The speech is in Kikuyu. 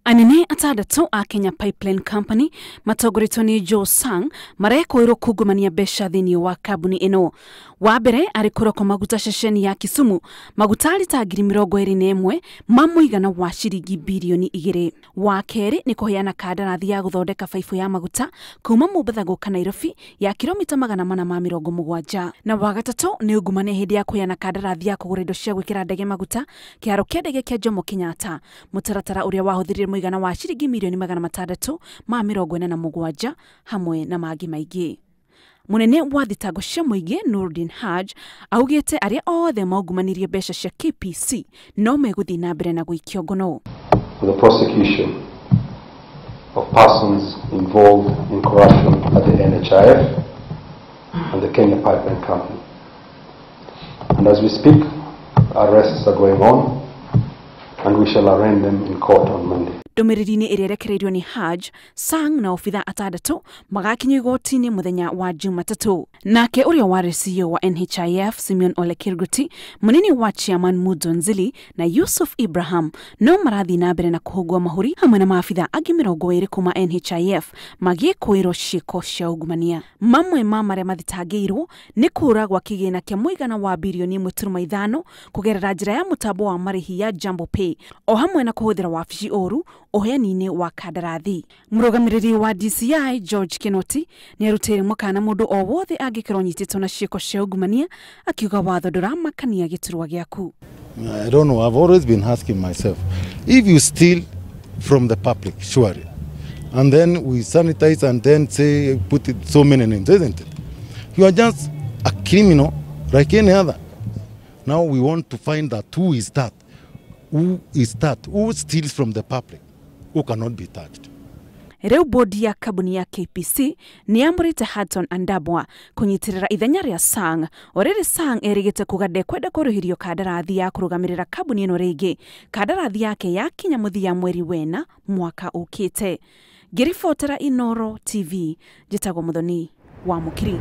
Anene atandatũ a Kenya Pipeline Company matongoretio nĩ Joe Sang marekũĩrwo kungumania mbeca thĩinĩ wa kambuni ĩno. Wa mbere arĩ kũroko maguta ceceni ya Kisumu maguta rita 21,000 ma mũigana wa ciringi birioni 2. Wa kerĩ nĩ kũheana kandarathi ya gũthondeka baibũ ya maguta kuma Mombatha gũka Nairobi ya kilomita 470. Na wa gatatũ nĩ ungumania hĩndĩ ya kũheana kandarathi ya kũgũra indo cia gwĩkĩra ndege maguta kĩharo kĩa ndege kĩa Jomo Kenyatta, mũtaratara ũrĩa wahũthĩrire mũigana wa ciringi mirioni 647 hamwe na mangĩ maingĩ. Munene wa thitango cia mũingĩ Nurdin Haj augĩte arĩa othe maungumanirie mbeca cia KPC no megũthiĩ na mbere na gũikio ngono. For the prosecution of persons involved in corruption at the NHIF and the Kenya Pipeline Company. And as we speak, arrests are going on and we shall arraign them in court on Monday. Ndũmĩrĩri-inĩ ĩrĩa ĩrekereirio nĩ Haj, Sang na obitha atandatũ magakinyio igoti-inĩ mũthenya wa Jumatatũ. Nake ũrĩa warĩ CEO wa NHIF Simeon Ole Kirguti, mũnini wa chairman Mudzo Nzili na Yusuf Ibrahim no marathiĩ na mbere na kũhũngwo mahũri hamwe na maabitha angĩ 20 kuma NHIF magĩkũĩrwo ciĩko cia ungumania. Mamwe ma marĩa mathitangĩirwo nĩ kũũra gwa kĩgĩna kĩa mũigana wa birioni 1.5 kũgerera njĩra ya mũtambo wa marĩhi ya Jambo Pay o hamwe na kũhũthĩra wabici ũru ũheani-inĩ wa kandarathi. Mũrũgamĩrĩri wa DCI George Kinoti nĩarutĩire mũkana mũndũ o wothe angĩkorwo anyitĩtwo na ciĩko cia ungumania, akiuga watho ndũramakania gĩturwa gĩaku. I don't know, I've always been asking myself, if you steal from the public, surely, and then we sanitize and then say, put it so many names, isn't it? You are just a criminal like any other. Now we want to find out who is that, who is that, who steals from the public, who cannot be touched. Rĩu bodi ya kambuni ya KPC nĩ yamũrĩte Hudson Andabwa kũnyitĩrĩra ithenya rĩa Sang. O rĩrĩ Sang erĩgĩte kuga ndekwenda kũrĩhĩrio kandarathi ya kũrũgamĩrĩra kambuni ĩno rĩngĩ. Kandarathi yake yakinya mũthia mweri wena mwaka ũkĩte. Ngĩribotera Inooro TV, njĩtagwo Muthoni wa Mũkiri.